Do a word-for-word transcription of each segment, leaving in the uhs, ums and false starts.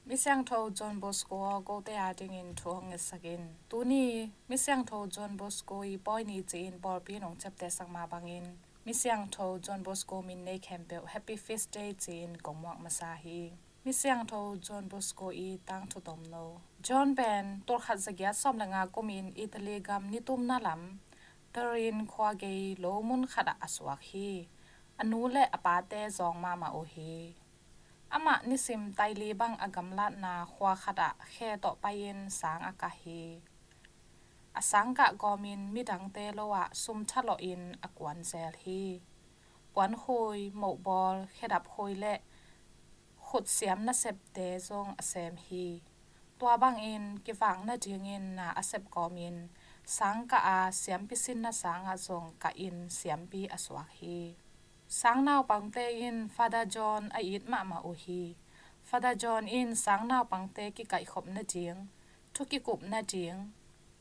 Misiangtho John Bosco aw, kote adingin thu hong ngetsak in. Tuni Misiangtho John Bosco i pawi ni ci-in pawlpi in hong ciaptehsak mah bangin, Misiangtho John Bosco min nei khempeuh Happy Feast Day ci-in kong muak masa hi. Misiangtho John Bosco i tangthu tomno. John pen tulkhat zagiat sawm le nga kumin Italy gam nitumna lam Turin khua gei lo mun khatah a suak hi. A nu le a pate zawng mahmah uh hi. Amah nisim taili bang a gamlatna khua khatah khe tawh pai-in sang a kah hi. A sangkah kawmin midangte lo ah sum thalawhin a kuan zel hi. Puankhui, mohbawl, khedap khui le khutsiam nasepte zong a sem hi. Tua bangin kivak nadingin na a sep kawmin sangkah a siampi sinna sangah zong kahin siampi a suak hi. Sang naupangte in Father John a it mahmah uh hi. Father John in sang naupangte kikaihkhop nading, thu kikup nading,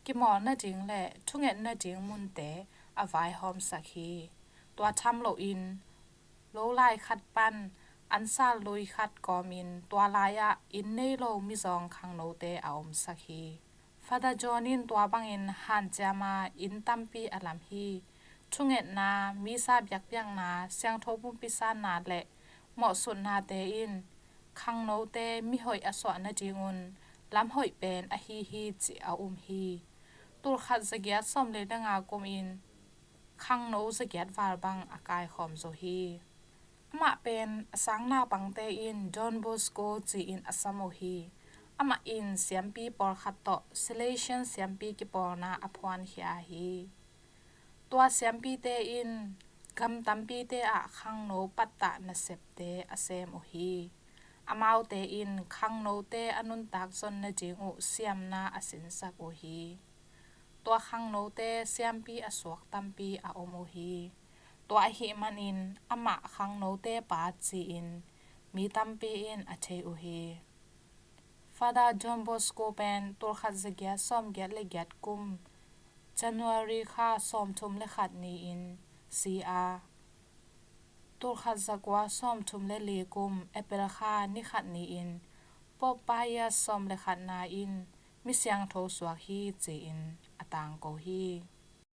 kimawl nading le thunget nading munte a vaihawmsak hi. Tua tham loin lo lai khat pan ansal lui khat kawmin tua lai-ah inn nei lo mizawng khangnote a omsak hi. Father John in tua bangin hanciama inn tampi a lam hi. Thungetna, misa biakpiakna, siangtho pumpi sanna le mawhsutnate in khangnote mihoih a suah nadingun lam hoih pen ahi hi cih a um hi. Tulkhat zagiat sawm le nga kumin khangno zagiat val bang a kaikhawm zo hi. Amah pen a sang naupangte in Don Bosco ci-in a sam uh hi. Amah in siampi pawlkhat tawh Salesian siampi kipawlna a phuankhia hi. Tua siampite in gam tampite ah khangno pattah nasepte a sem uh hi. Amaute in khangnote a nuntak zon nading uh siamna a sinsak uh hi. Tua khangnote siampi a suak tampi a om uh hi. Tua ahih manin amah khangnote pa ci-in mi tampi in a thei uh hi. Father Don Bosco pen tulkhat zagiat sawmgiat le giat kum January kha sawmthum le khat ni-in si a, tulkhat zakua sawmthum le li kum April kha ni khat ni-in Pope Pius sawm le khatna in misiangtho suak hi ci-in a tangko hi.